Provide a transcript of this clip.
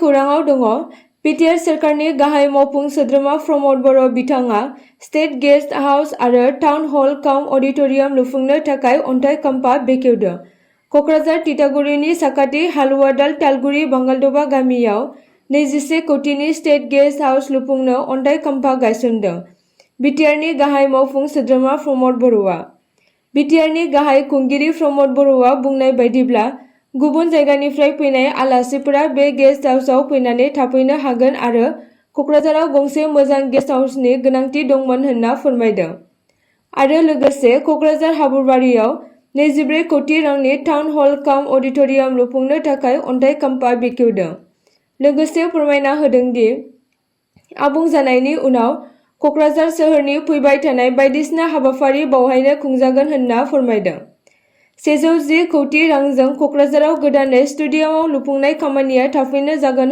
खौराङाव दङ। बिटिआर सोरखारनि गाहाय मावफुं सोद्रोमा प्रमद बर' बिथाङा स्टेट गेस्ट हाउस आरो टाउन हल काम अडिट'रियाम लुफुंनो थाखाय अन्थाइ खाम्फा बेखेवदों। क'क्राझार तितागुरिनि साखाथि हालुवादाल तालगुरि बांगालदबा गामियाव 21 कौटिनि स्टेट गेस्ट हाउस लुफुंनो अन्थाइ खाम्फा गायसनदों। बिटिआरनि गाहाय मावफुं सोद्रोमा प्रमद बर'आ। बिटिआरनि गाहाय खुंगिरि प्रमद बर'आ बुंनाय बायदिब्ला गुबुन जायगानिफ्राय फैनाय आलासिफोरा बे गेस्ट हाउसआव फैनानै थाफैनो हागोन आरो क'क्राझाराव गंसे मोजां गेस्ट हाउसनि गोनांथि दंमोन होनना फोरमायदों। आरो लोगोसे क'क्राझार हाबुरबारियाव 24 कौटि रांनि टाउन हल काम अडिट'रियाम लुफुंनो थाखाय अन्थाइ खाम्फा बेखेवदों। लोगोसे फोरमायना होदों दि आबुं जानायनि उनाव क'क्राझार सोहोरनि फैबाय थानाय बायदिसिना हाबाफारि बावहायनो खुंजागोन होनना फोरमायदों। 110 कौटि रांजों क'क्राझाराव गोदानै स्टेडियाम लुफुंनाय खामानिया थाबैनो जागोन।